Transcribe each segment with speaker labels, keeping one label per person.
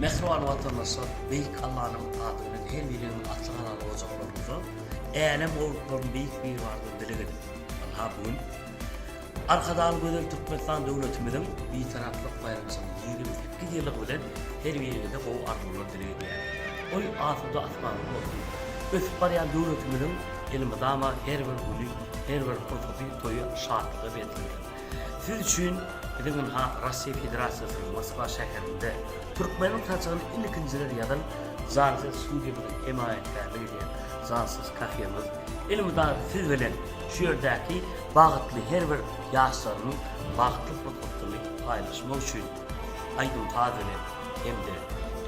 Speaker 1: Mähriban watandaşlar, Beýik Allanyň ady bilen her biriňiziň asly halal ojaklaryňyza älem gowulyklaryny Beýik Biribardan dileg edip, ynha bu gün Arkadagly gözel Türkmenistan döwletimiziň Bitaraplyk baýramçylygynyň 28 ýyllygy bilen her biriňize gowy arzuwlar dileg edýärin. Goý, asuda asmanymyz bolsun! Ösüp barýan döwletimiziň elmydama her bir güni, her bir pursaty toýa, şatlyga beslensin! Siz üçin biziň ynha Russiýa Federasiýasynyň Moskwa şäherinde türkmeniň saçagyny ilkinjiler ýazan Jansyz studiýamyzyň hemaýatkärlik edýän Jansyz kafemiz elmydama siz bilen şu ýerdäki bagtly her bir ýaşlarynyň bagtly pursatyny paýlaşmak üçin aýdym-saz bilen hem-de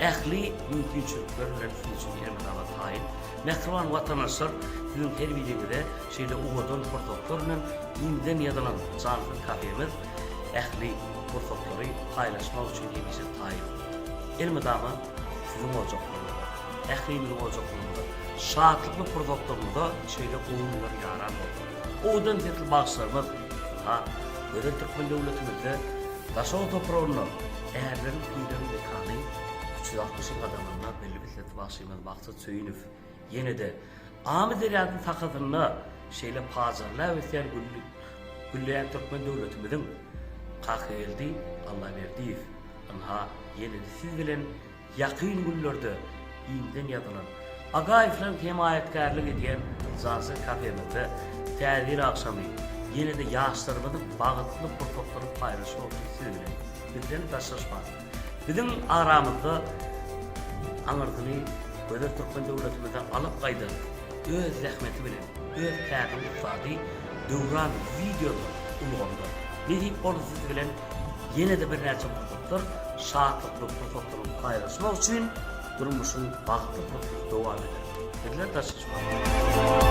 Speaker 1: ähli mümkinçilikler bilen siz üçin elmydama taýyn. Mähriban watandaşlar siziň her biriňize şeýle owadan pursatlar bilen Giňden ýazylan jansyz kafemiz ähli pursatlary paýlaşmak üçin hemişe taýyn. Elmydama siziň ojaklaryňyza, ählimiziň ojaklarymyza, şatlykly pursatlarymyza şeýle gowy günler ýaran bolsun! Owadan sesli bagşylarymyz, ynha, gözel türkmen döwletimizde Daşoguz topragynda ärleriň, pirleriň mekany 360-yň gadamynda belli sesli bagşymyz Maksat Söýünow ýene-de Amyderýanyň sakasynda şeýle pajarlap ösýän gülli gülleýän türkmen döwletimiziň Kakageldi Allaberdiýew ynha ýene-de siz bilen ýakyn günlerde giňden ýazylan Agaýewleriň hemaýatkärlik edýän Jansyz kafemizde Täze ýyl agşamy ýene-de ýaşlarymyzyň bagtly pursatlaryny paýlaşmak üçin siz bilen bizden daşlaşmaň. Biziň aramyzda aňyrsyny gözel türkmen döwletimizden alyp gaýdan öz zähmeti bilen öz käriniň ussady Döwran wideoda ulgamda. Nesip bolsa siz bilen ýene-de birnäçe pursatlar şatlykly pursatlaryny paýlaşmak üçin durmuşyň bagtly pursaty dowam eder. Bizler daşlaşmaň.